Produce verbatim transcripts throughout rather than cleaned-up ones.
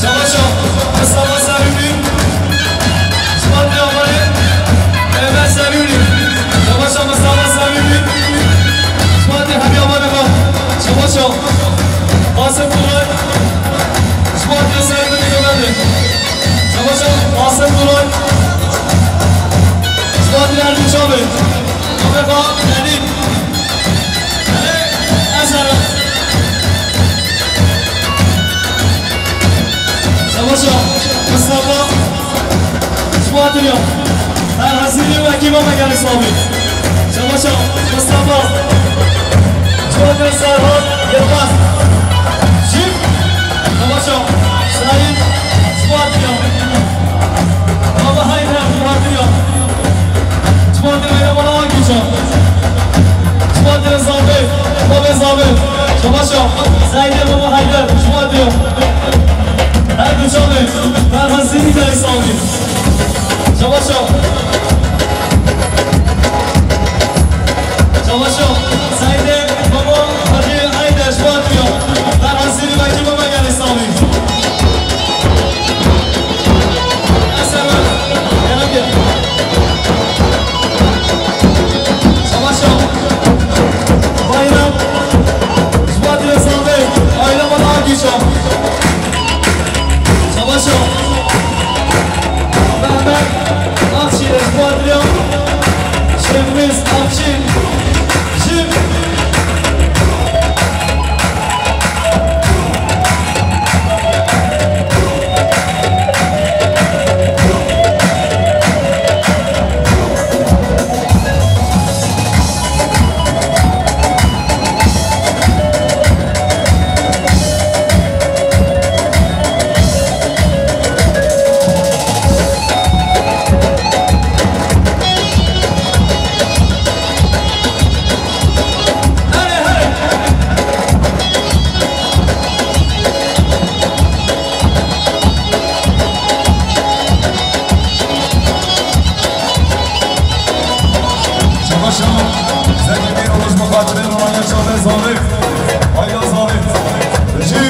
Çabaşa Mustafa Selûnî, Şubatê Amanê, Mehmet Selûnî, Çabaşa Mustafa Selûnî, Şubatê Hemî Amanê, Çabaşa Qasim Turan, Şubatê Selûnî Gömeli, Çabaşa Qasim Turan, Şubatê Erdî Çavê, Mehmet Selîm. Çabaşa Mustafa Şubatliya. Her hazîrî wekî me megerê sabî. Çabaşa Mustafa Şubatliya Serhat Yılmaz. Jim. Çabaşa Sayın Şubatliya. Baba Hayder Şubatliya. Şubatliya Meydan Bala Akîça. Şubatliya Zabe, Babe Zabe. Çabaşa Zeyde Baba Hayder Şubatliya. Her du çavê Ferhan Sînî de Îslamî. Çabaşa. Çabaşa Zeyde Baba Hacı Hayder Şubatliya. Ferhan Sînî Bekî Baba Gel Îslamî. Çabaşa. Bayram. Şubatliya Zabe. Aile Bala Akîça. Çabaşa. Mehmet Akşin. Şubatliya. Şevmiz Akşin. Jim. Çabaşa, Zekî Bey, alış mixatirê Romanya Çavê Zarif. Hayda Zarif. Jî,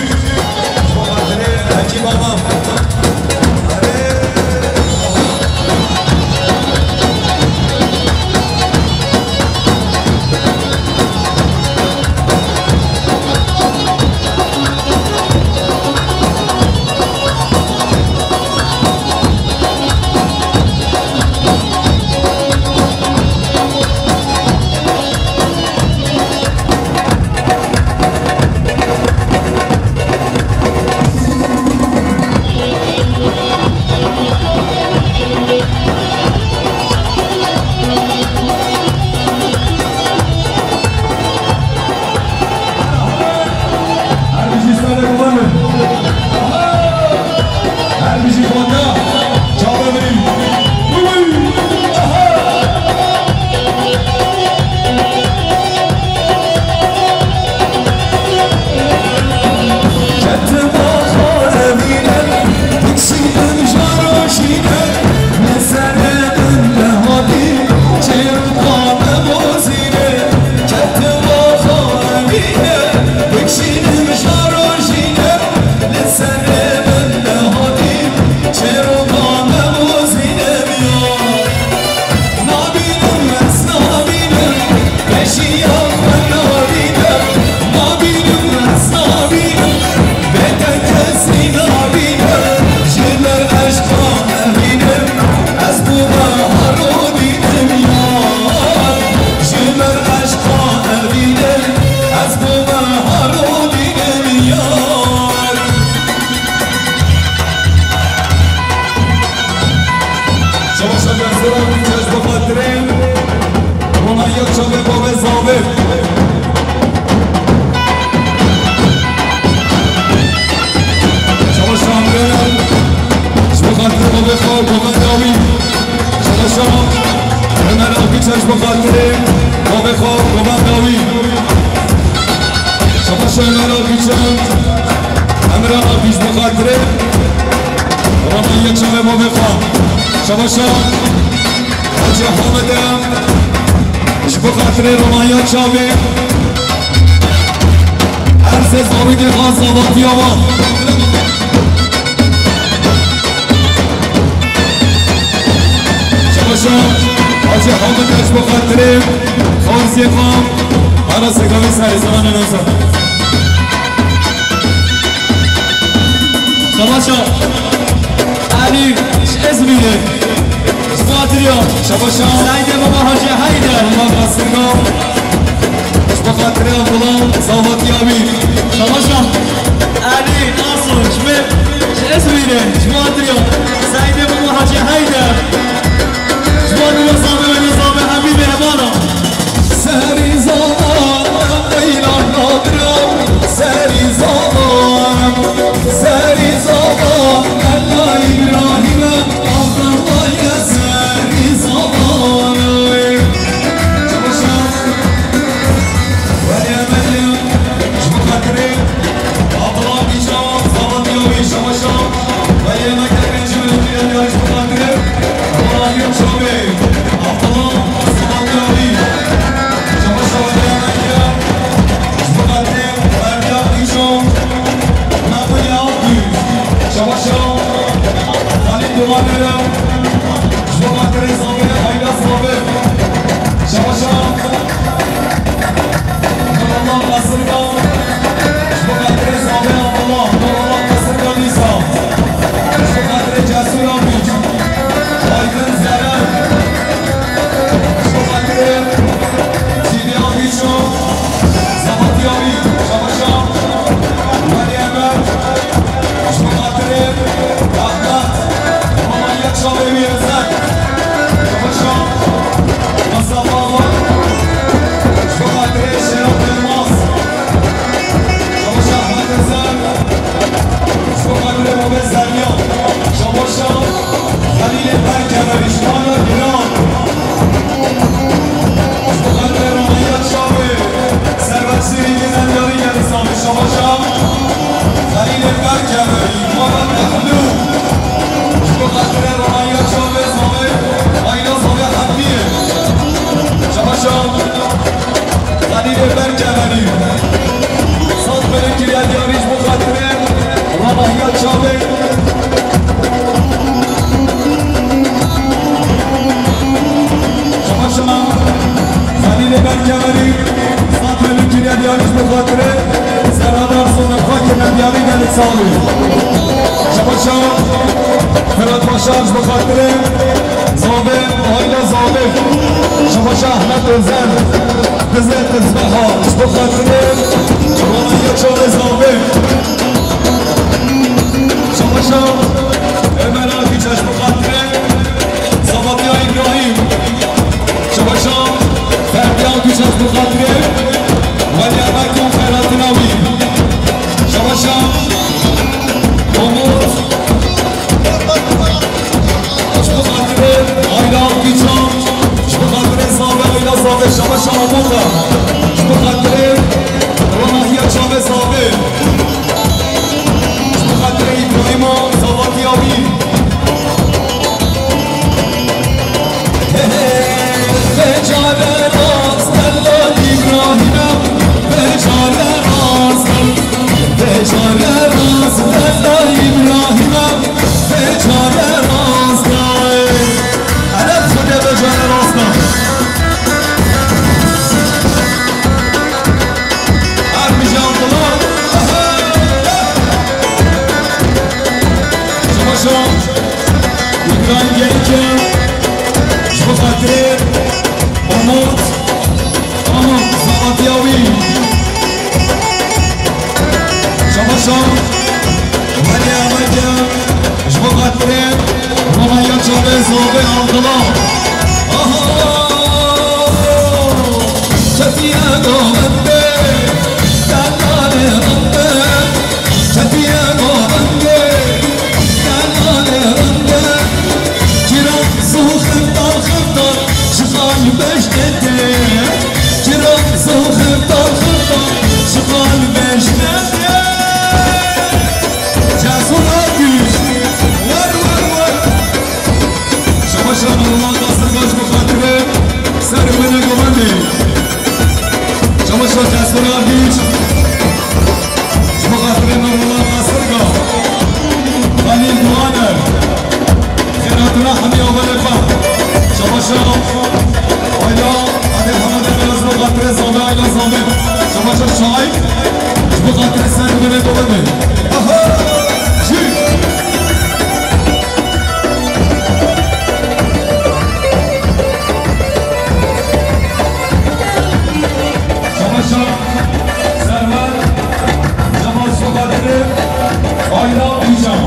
mixatirê Hekîm Aman. Her bijî serê Romanê. Her bijî Konya. Çavê min. Wî wî. Aha. Ketim axa evîne, dikşînim jaro jîne, li serê min nehatî, çêr û qame bozîne. Ketim axa evîne, dikşînim jaro jîne, li serê min nehatî, çêr û qame bozîne ya. Nabînim ez nabînim, beşiya xwe nabînim. Nabînim ez nabînim, bê te kesî nabînim. Ji ber eşqa evînim, ez bûme haro dînim yar. Ji ber eşqa evînim, ez bûme haro dînim yar. Çabaşa Gerzeran, kes bi xatirê Ronaya Çavê Bavê Zavê. Çabaşa Emre, ji bi xatirê bavê xwe, bavê dawî. Çabaşa Emre Akîçer, ji bi xatirê bavê xwe, bavê dawî. Çabaşa Emre Akîçer, Emre Akîç, bi xatirê Ronaya Çavê bavê xwe. Çabaşa Hacı Hamid'e, ji bi xatirê Ronaya Çavê, erzê zarokê xwe zavatiya wan. Xorziye xo, ara segavê serê zamanê nasa. Şabaşa. Elî, ji Îzmîrê. Ji bo xatirê. Şabaşa. Seydê Baba Hacî Heyder. Allah Qasirga. Ji bo xatirê Abdullah Zavat Yavî. Şabaşa. Elî, Aso, ji me, ji Îzmîrê. Ji bo xatirê. Seydê Baba Hacî Heyder. Ji bo xatirê Zavat, Zavat Hemî Mehmana. Serî zana, qeyran nadira, serî zana, serî zana, Ella Îbrahîme, Abdullah ye serî zana. Çabaşa, welê Emedê, ji bo xatirê Abdullah Bîcan, Zavat Yavî, Çabaşa, welê Emedê, ji bo xatirê Abdullah Bîcan. Şabaşa. Nurullah Qasırga, ji bo xatirê Zafer Abdullah, Nurullah Qasırga Lîsa, ji bo xatirê Cesur Abic, Aydın Zeren, ji bo xatirê Cîdî Abiço, Zavat Yavî, Şabaşa, Welî Emer, ji bo xatirê Ahmet, Romanya çavê wî Ezel, Şabaşa, Mustafa Awan, ji bo xatirê Şeraf Yilmaz, Şabaşa Ahmet Ezel, ji bo xatirê Mobê Zerniyan, Şabaşa Xelîlê Berkeverî, ji Mala Giran. Ji bo xatirê Ronaya Çavê, Serwet Sirî Gizem Yarî Gelî Samî Şabaşa, Xelîlê Berkeverî, Muhammed Mehlû. Ji bo xatirê Ronaya Çavê Samî, Ayna Samî Hemdiyê. Şabaşa, Xelîlê Berkeverî. Sat belê kiriye diyarî ji bo xatirê Ronahiya Çavê. Şabaşa Xelîlê Berkeverî, sat belê kiriye diyarî ji bo xatirê Serhadar Soner Fakir Nendiyarî gelek sağ olun. Şabaşa Ferhat Başar ji bo xatirê Zavê, aîla Zavê. Şabaşa Ahmet Özen, Dizê Qizmeha, ji bo xatirê Ronaya Çavê Zavê. Şabaşa Ömer Akîça ji bo xatirê Zavatiya Îbrahîm. Şabaşa Ferdiya Akîça ji bo xatirê Welî Emek û xeyratina wî. Şabaşa Umut. Ji bo xatirê aîla Alkîçan, ji bo xatirê Zavê, aîla Zavê, Şabaşa Amûta, ji bo xatirê Ronahiya Çavê Zavê, ji bo xatirê Îbrahîma Zavatiya wî. Hey, hey, Beçare rast Ella Îbrahîme, beçare rast, beçare rast Ella Îbrahîme, beçare rast. Hele Xwedê beçare rast. Her mijan dilan. Şabaşa. Îbrahîm Gelîkê, ji bo xatirê Umut, Umut, Zavatiya wî. Şabaşa, Welî Emek, ji bo xatirê Ronaya Çavê Zavê Abdullah. Aha! Çetiye govende, delalê rinde. Çetiye govende, delalê rinde. Çira zû xiftar xiftar, ji xal beşkete. Çira zû xiftar xiftar, ji xal beşkete. Cesur Akîç, wer, wer, wer. Şabaşa Nurullah Qasırga ji bo xatirê ser wene govendê. Şabaşa Cesur Akîç. Ji bo xatirê Nurullah Qasırga. Xelîl Doğaner. Xêratina hemî avelê xwe. Şabaşa. Ayla, hadi Ay, ji bo xatirê ser û binê Govendê. Aha! Jî. Şabaşa, Server, Cemal Sokatli, Ayla Pîjan.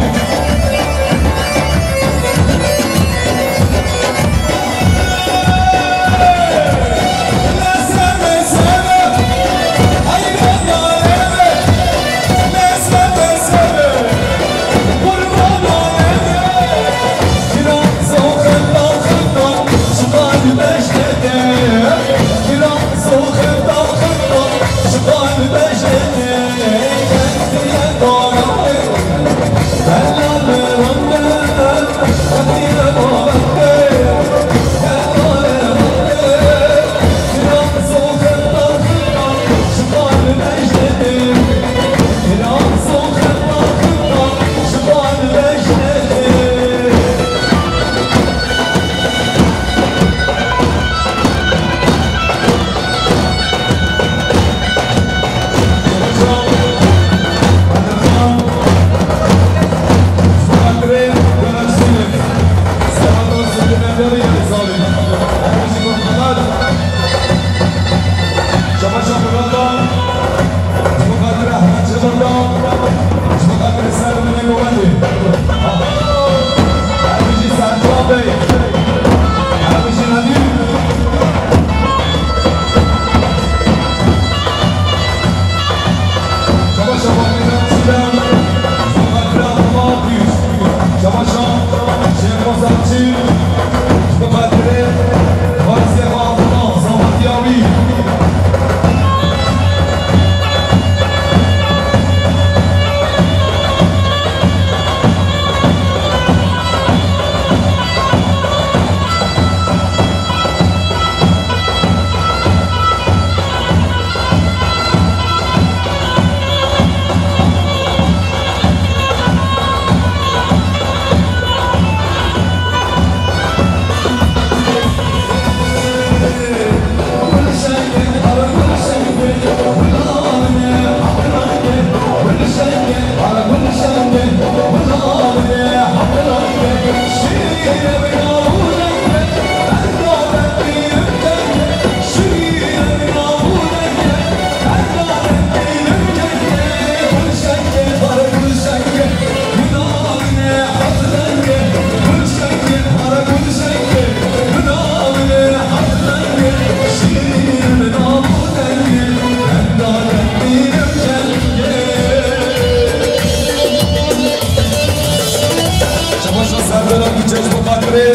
Çabaşa Serdar Akgüçe ji bo xatirê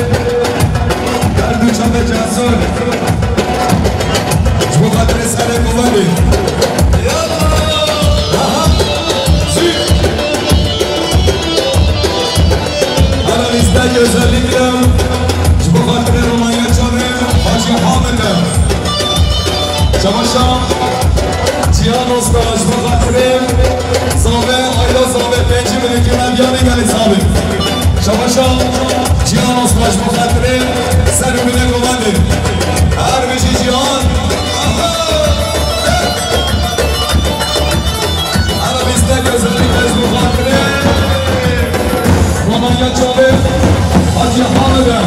derd û çavê Cesur. Ji bo xatirê serê Kovendê. Aha. Zî. Ara lîstek özellikle ji bo xatirê Romanya çavê Hacı Hamid e. Çabaşa Cihan Osta ji bo xatirê Zave, Ayla Zave, pêncî minîtî me diyanî gelî Zave. Çabaşa Cihan Osta ji bo xatirê ser û binê Kovendê. Her bijî Cihan. Ara lîstek özellikle ji bo xatirê Romanya çavê Hacı Hamid e.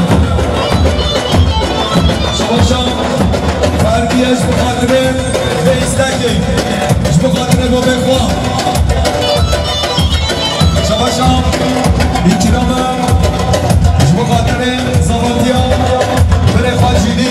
Çabaşa Ferdiye ji bo xatirê vê îstekê. Ji bo xatirê babê xwe. Çabaşa Îkram e. Ji bo xatirê zavatiya birê xwe Cîdî.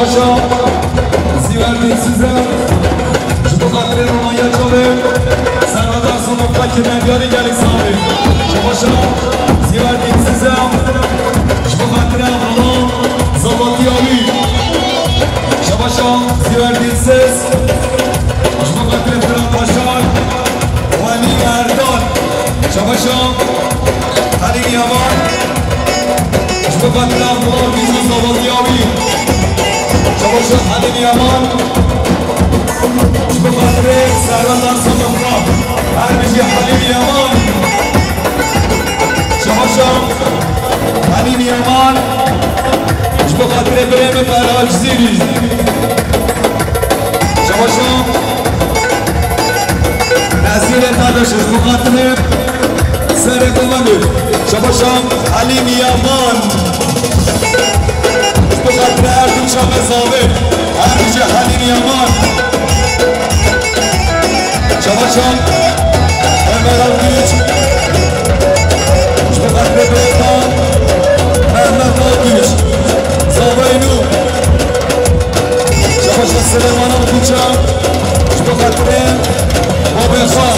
Şabaşa Zîver Dilsize, ji bo xatirê Romanya Çolê, Serhedar Somofka kirine diyarî gelî savê. Şabaşa Zîver Dilsize, ji bo xatirê Abdullah Zabatî Awî. Şabaşa Zîver Dilsiz, ji bo xatirê Firat Başar, Wenî Erdal. Şabaşa Helîm Yaman. Ji bo xatirê Abdullah Gülsüz Zabatî Awî. Şabaşa Helîm Yaman. Ji bo xatirê Serhedar Somofka. Her bijî Helîm Yaman. Şabaşa Helîm Yaman. Ji bo xatirê birê min Ferhat Cizîrî. Şabaşa Nezîrê Tadaşê ji bo xatirê Serê Gomelê. Şabaşa Helîm Yaman. Ji bo xatirê Erdû Çamê Zavê. Her bijî Helîm Yaman. Şabaşa Ömer Akgüç. Ji bo xatirê birê me Mehmet Akgüç. Zavayê nû. Şabaşa Silêman Akgüç'a. Ji bo xatirê babê xwe.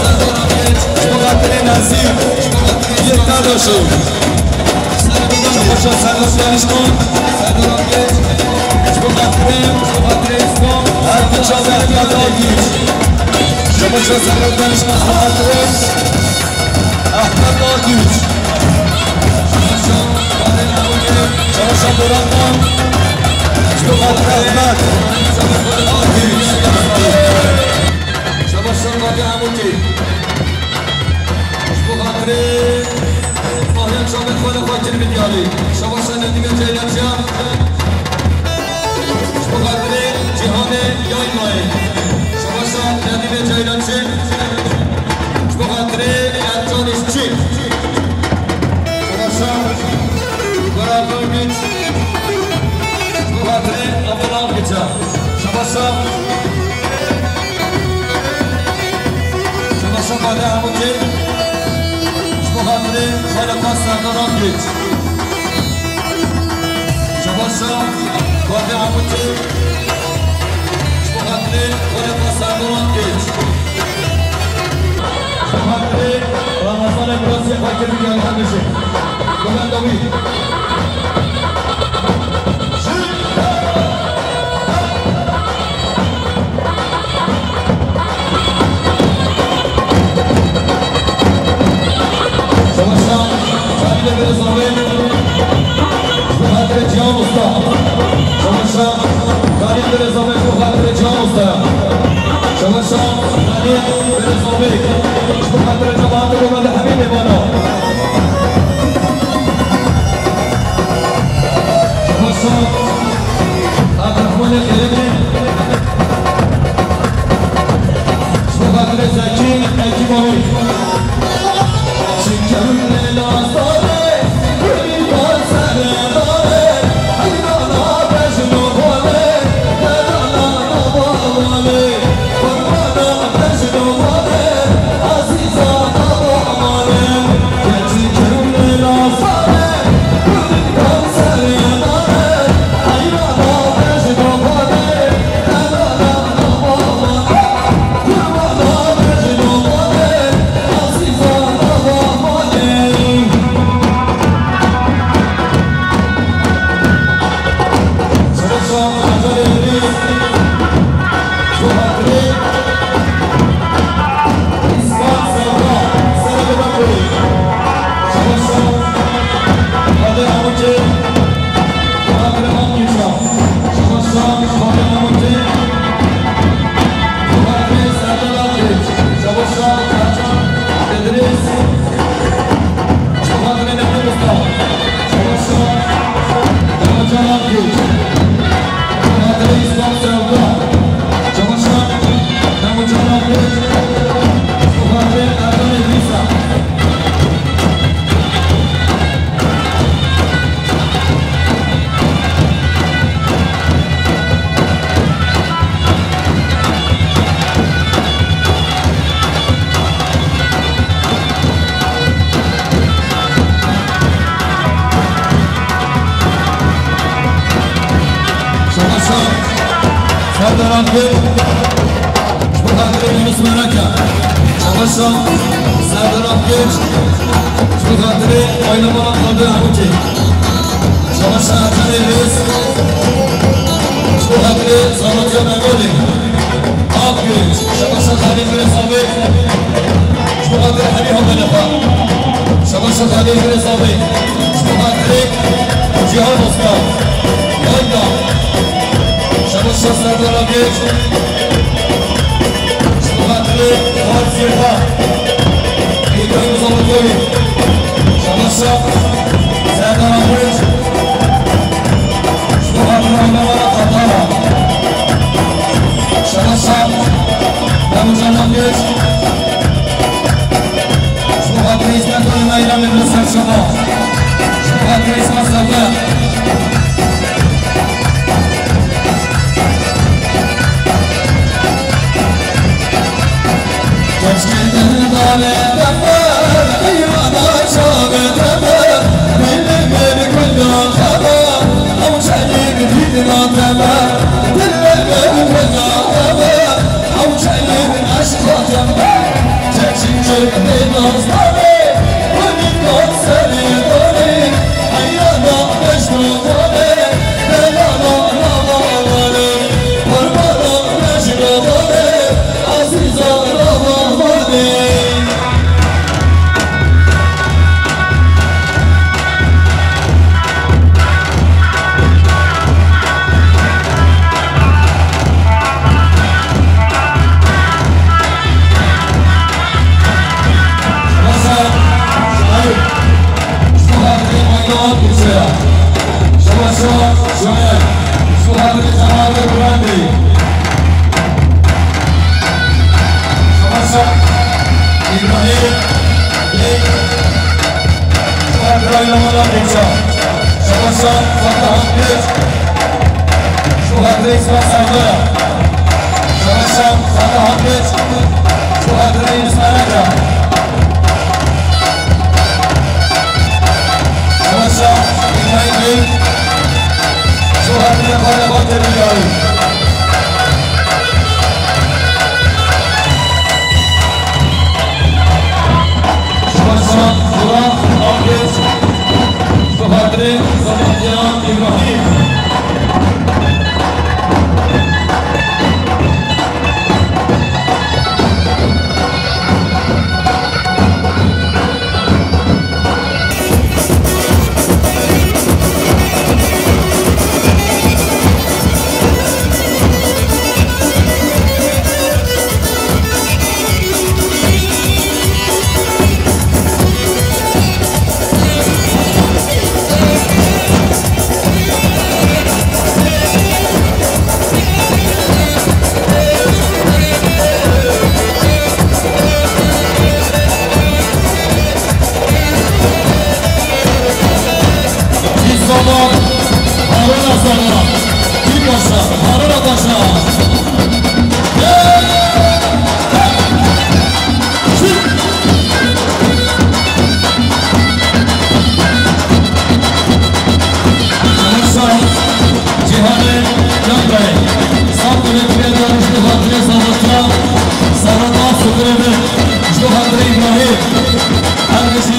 Ji bo xatirê Nezîr. Yê Tadaşê. Şabaşa Serdar Danişman. Ji bo xatirê Erdinç Ahmet Akgüç. Şabaşa Serdar Danişman, ji bo xatirê Ahmet Akgüç. Şabaşa Boran'dan, ji bo xatirê Ahmet Akgüç. Şabaşa Fatih Amutî. Ji bo xatirê Mahya Çavê xwe li xwe kir bi diyarî. Şabaşa Nedîme Ceylançiyan. Ji bo xatirê Cîhanê Yaymayê. Şabaşa Nedîme Ceylançî. Ji bo xatirê Ercan Îşçî. Şabaşa Baran Gurbiç. Ji bo xatirê Abdullah Giça. Şabaşa. Şabaşa Fatih Amutî. Ji bo xatirê xwe li xwe Serdar Akgüç. Şabaşa Fatih Amutî. Ji bo xatirê xwe li xwe Serdar Akgüç. Ji bo xatirê Ramazanê Birasî xwe kir bigere hemî jî. Bi benda wî. Şabaşa Halîlê Birêzavê, ji bo xatirê Cihan Usta. Şabaşa Halîl Birêzavê, ji bo xatirê Cihan Usta. Şabaşa Halîl Birêzavê, ji bo xatirê cemaetê Gomelê hemî mêvana. Şabaşa Abdurrahmanê Xêrînê. Ji bo xatirê Zekî, Ekî Mavî. Serdaran Kêç, ji bo xatirê Yunus Mereke. Şabaşa Serdaran Kêç, ji bo xatirê Aynaman Xaldi Hemûkê. Şabaşa Erkanê Rêz, ji bo xatirê Zarokya Megalê. Ak Kêç, şabaşa Xalê Xirê Sabê, ji bo xatirê Hemî Hamelefa. Şabaşa Xalê Xirê Sabê, ji bo xatirê Cîhan Osman. Yayda. Şabaşa Serdar Agêç. Ji bo xatirê Xal Zêxa. Îbrahîm Zalikoyî. Şabaşa Serdar Agêç. Ji bo xatirê Aynawana Qatara. Şabaşa Memocan Agêç. Ji bo xatirê Îsmet Olî Meyranê li ser şema. Ji bo xatirê Îsmet Serdar. Keçkê dildalê teber, eyvana çavê teber, dilê min kula xeber, ew çeyî dîtina teber, dilê min kula xeber, ew çeyî eşqa teber, keçî çek dê nazdanê, hûnî got serê danê, heyana beşto danê, delala nava danê. Şabaşa Şuayb, ji bo xatirê Aydan Ûçeya. Şabaşa Şuayb, ji bo xatirê Cemal Burhan Bey. Şabaşa Îbrahîm Bey, ji bo xatirê Aydan Ûçeya. Şabaşa Fatih Akbêç. Ji bo xatirê Îsmaîl Serdara. Şabaşa Fatih Akbêç. Ji bo xatirê Îsmaîl Ekra. Şabaşa Îbrahîm Bey. Ji bo xatirê Xalê Xaltê Bilyarî. Şabaşa Burak Akbêç. Ji bo xatirê Sametya Îbrahîm. Kî zana, Haruna zana, kî paşa, Haruna paşa. Şabaşa Cîhanê Can Bey, sağ olun, bir daha işte hatırı sağlıkla, sağlıkla süpürüldü. İşte hatırı İbrahim. Her kişi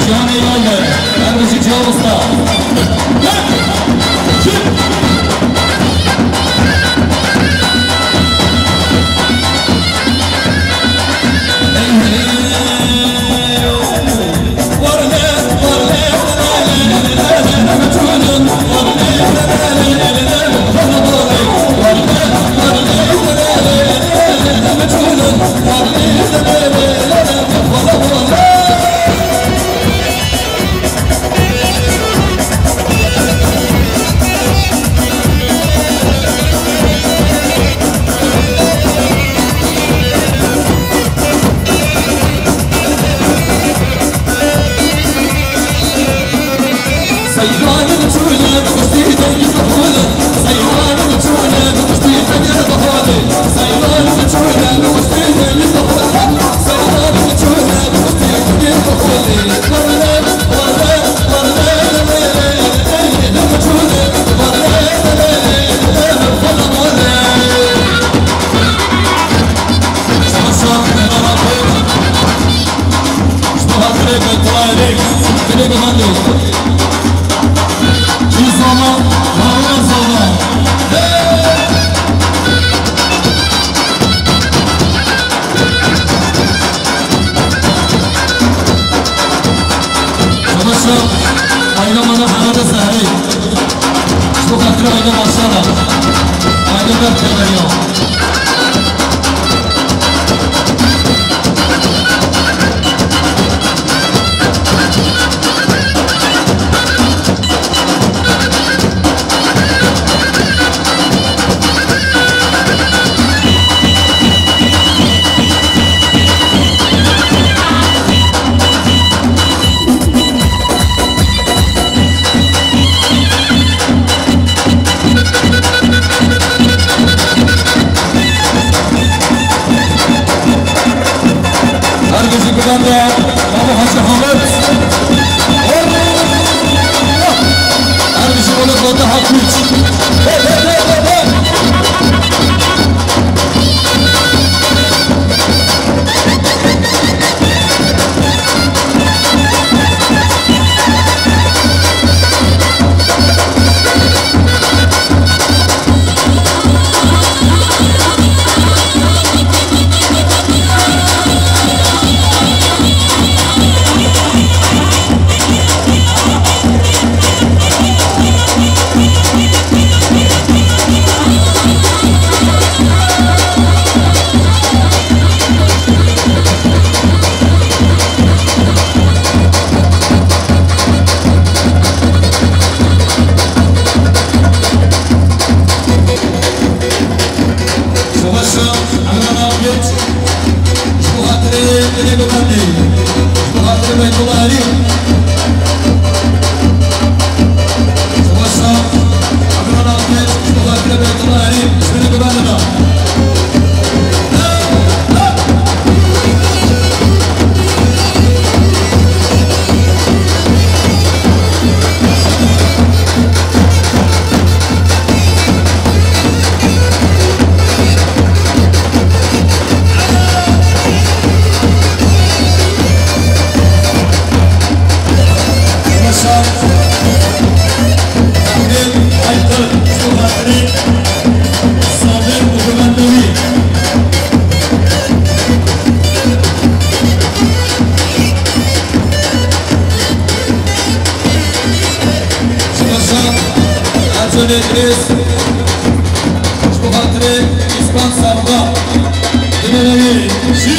Cîhanê Yaylı, her kişi Cîhan Usta. Her bijî guvenda Mamo Hacî Hamid. Her bijî Mamo Fatiha Kûç. Hey, hey, hey, hey, hey. Savaşa Emran Akgöç, ji bo xatirê dilê guvendê, ji bo xatirê Beytullah Herî. Savaşa Emran Akgöç, ji bo xatirê Beytullah Herî, ji dilê guvendê da. Savaşa Ercanê Dirês, ji bo xatirê Îskan Savga, binêre wî şî.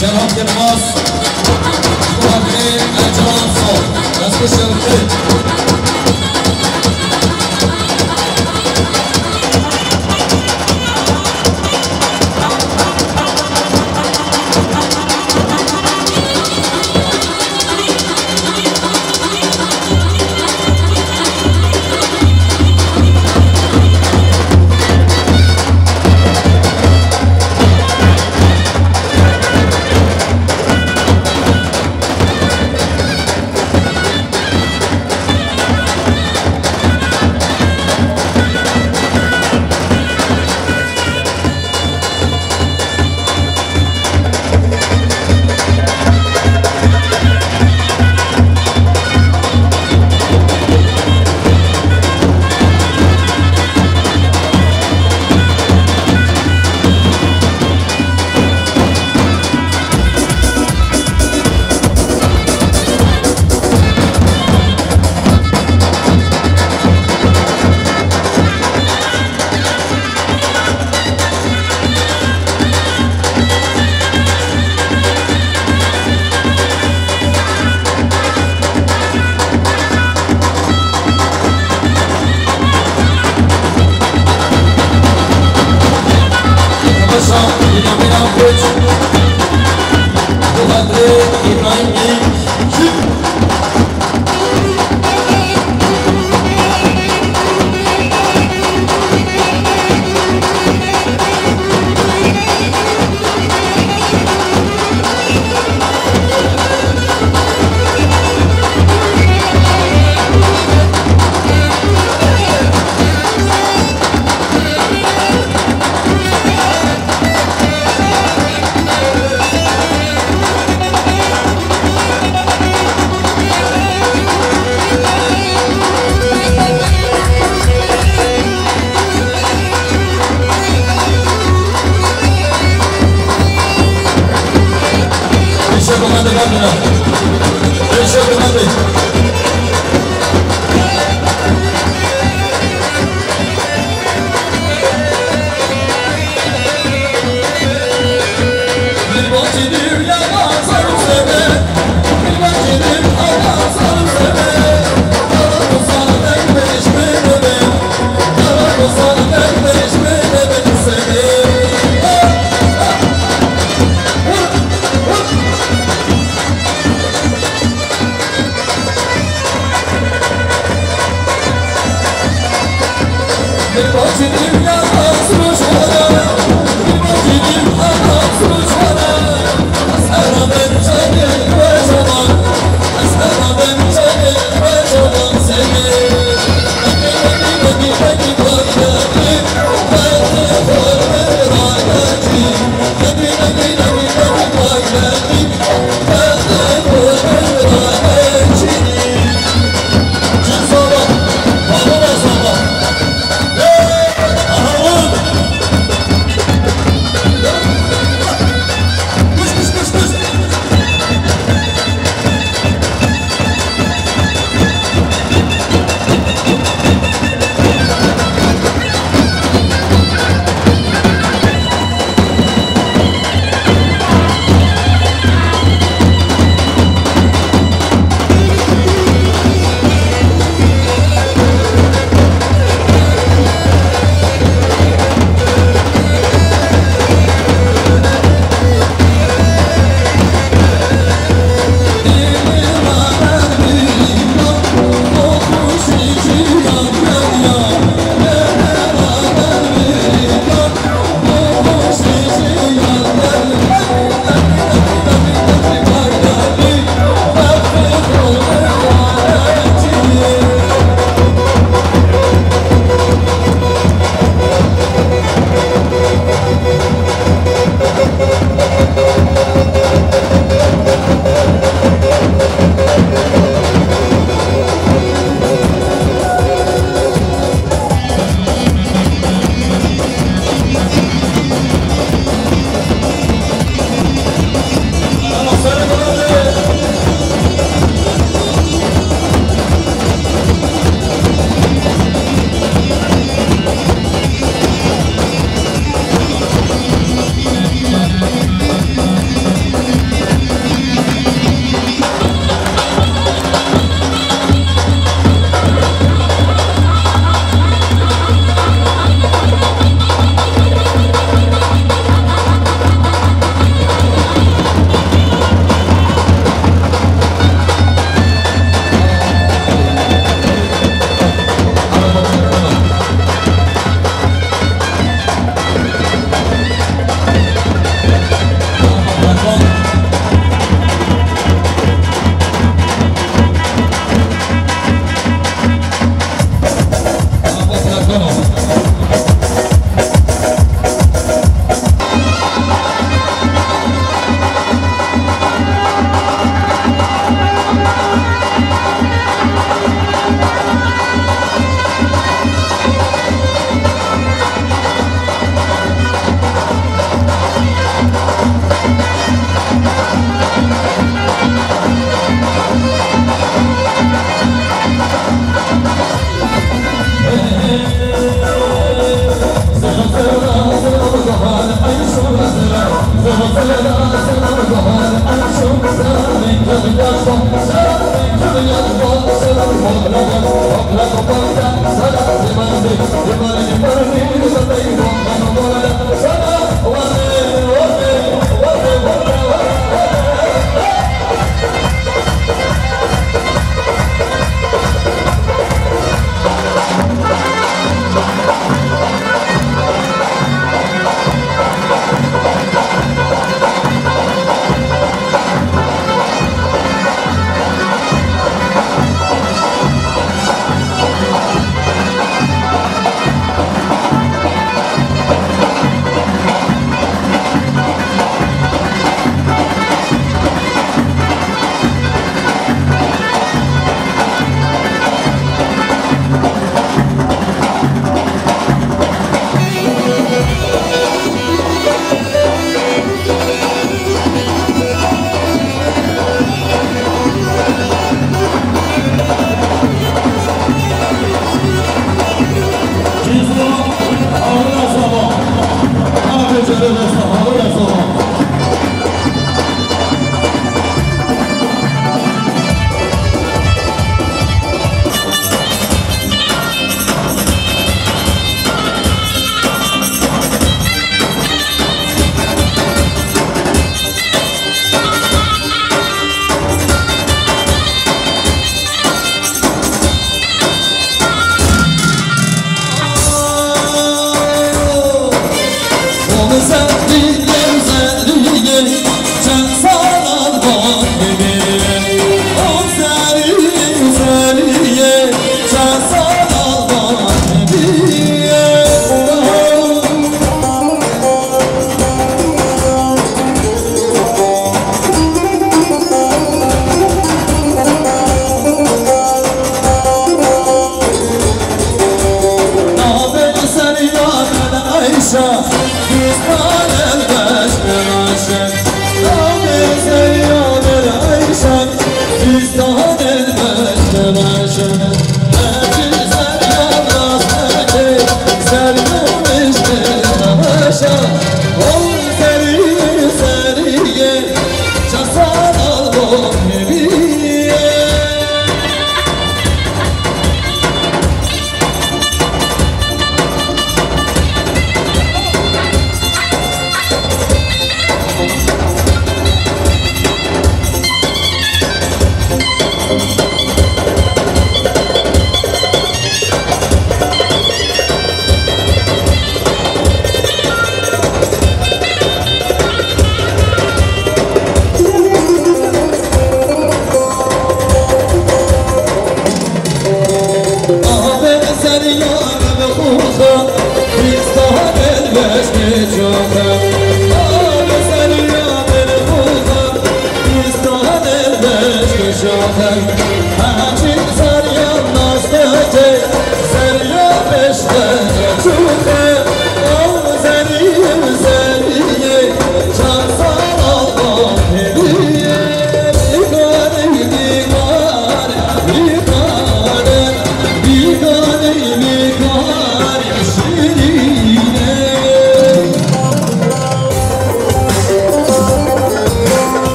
Şerhat Yılmaz, Muharrem Ercan Ansal, Destpêşê Rifet.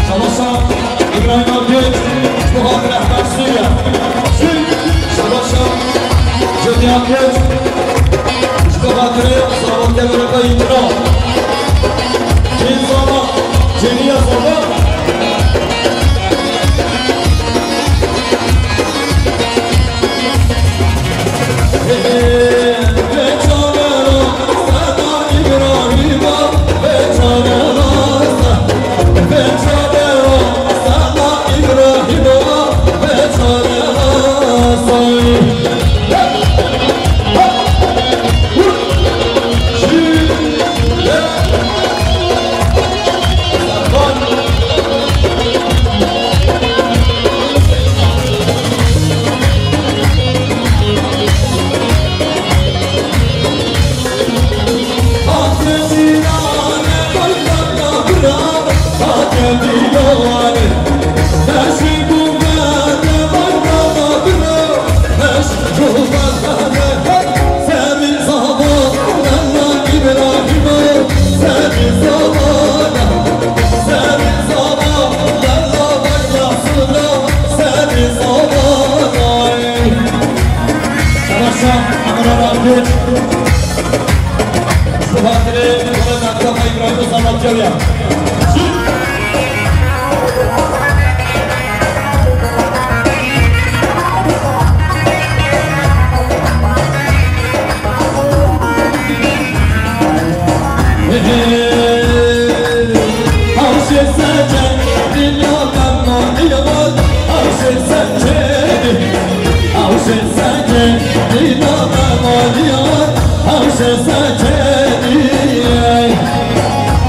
Şabaşa İbrahim Akgöz, ji bo xatir Ehmed Sûriye. Şabaşa Cedi Akgöz, ji bo xatir Sabahtiyar Bereka Îtira. Cin Zama, Ceniya Zama. Savaşa Emre Akgöz. Ji bo xatirê Kola Mehta Xey Îbrahîm Salatçeviya.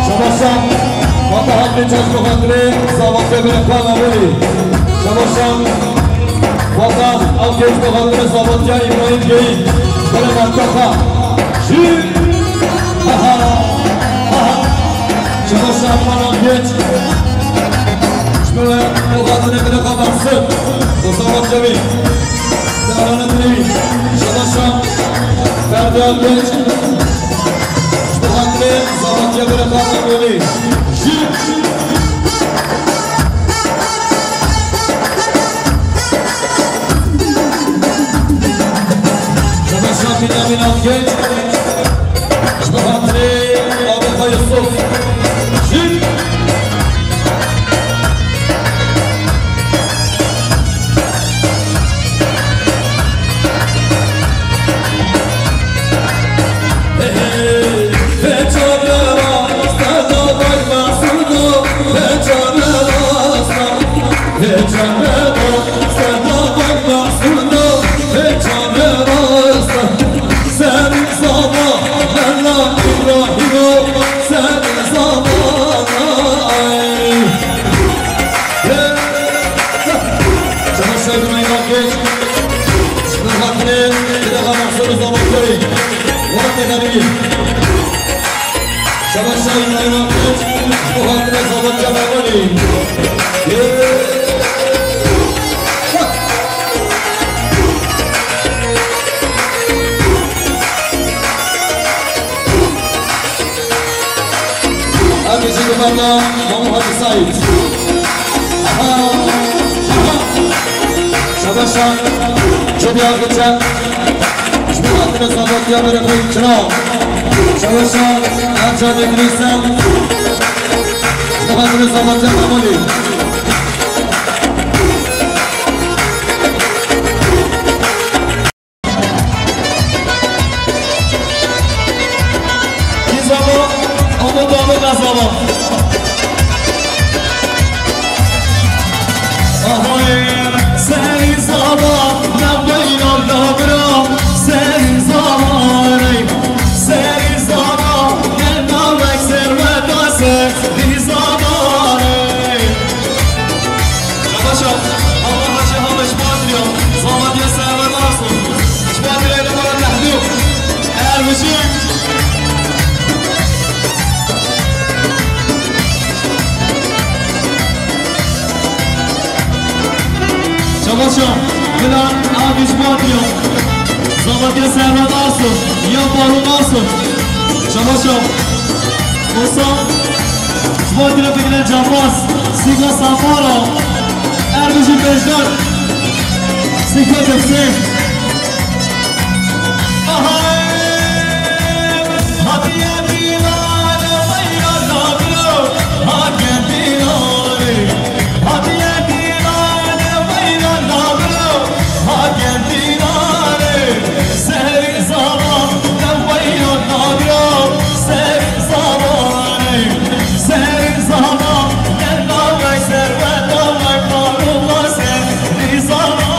Şabaşa, Fatih Akgöz, ji bo xatirê Sabatya Bereka Navûrî. Şabaşa, Fatih Akgöz, ji bo xatirê Sabatya Îbrahîm Geyî. Bere Mehta Xey. Jî. Aha. Aha. Şabaşa, Fatih Akgöz. Ji bo we, bo xatirê Bereka Bersin. Bo Sabatya wî. Darana Dilewî, Şabaşa, Ferdi Ergenç, ji bo xatirê Sabatya Bereka Navûrî. Jî. Şabaşa Bînyamîn Ergenç, ji bo xatirê Abeqa Yusuf. Jî. Sen zaman. Şabaş Şahin Ayvakeç. Şuna hatırı. Bir daha mahsuru zaman koy. Murat Efendi. Şabaş Şahin Ayvakeç. Bu hatırı zaman cevabını. Ev jî li benda Mamu Hacî Saîd. Aha, aha. Şabaşa, Çobî Akilçe. Ji bo hatine zavatiya berê xwe çira. Şabaşa, Ercan Yeknîsen. Ji bo hatine zavatiya Memolî. Kî zava, ama dame da zava. Ahayê, serî zava, ne weyna da bira, serî zava, ey, serî zava, ne navek serweta serî zava, ey. Şabaşa, Allah Hacî Hamiş Batriya, zavatiya Servet Arso. Ji Batriya li Mala Tehlû. Ermişî. Şabaşa, Milan Agiş Batriya. Zavatiya Servet Arso. Ya Faruk Arso. Şabaşa. Osa. Ji bo trafîkine cambaz, Sîka Safara, Erbijî Bejdar, Sîka Dipsê. Ahayê, hatiye dîlane weyra nabiro, hatiye dîlane, hatiye dîlane weyra nabiro, hatiye dîlane, serî zava, ne weyra nabiro, serî zava. Serî zava, ne navek serweta me, karûla serî zava.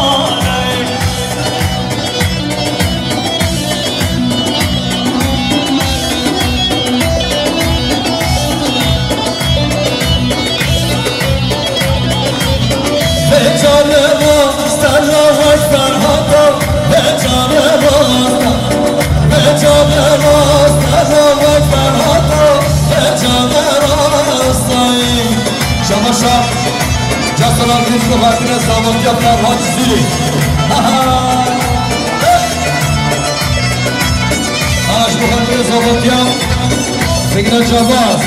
Vê canê me, serra wek Ferhata, vê canê me. Şabaşa, Caseran Giriş bi xatirê zavatiya Ferhat Zîrî. Aha! Ana ji bo xatirê zavatiya Fegna Cambaz.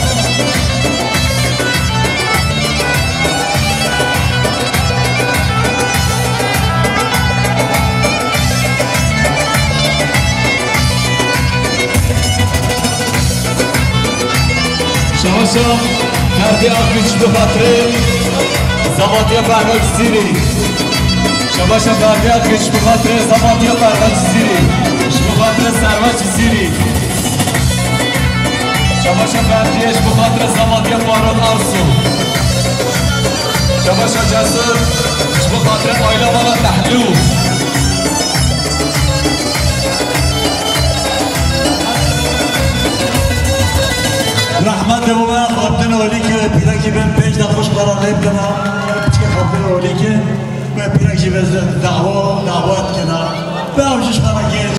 Şabaşa Ferdi Akgüç bi xatirê zavatiya Ferhat Cizîrî. Şabaşa Ferdi Akgüç bi xatirê zavatiya Ferhat Cizîrî. Ji bi xatirê Servet Cizîrî. Şabaşa Ferdiye ji bo xatirê zavatiya Farod Arso. Şabaşa Cesur ji bo xatirê aîla vala Tehlû. Rehmet li bo me xaptin olî ke pîrekî bin pênc de xwişk vala lê bidina. Piçkê xaptin olî ke me pîrek jî vez dawa, dawa dikina. Be ew jî ji xanekê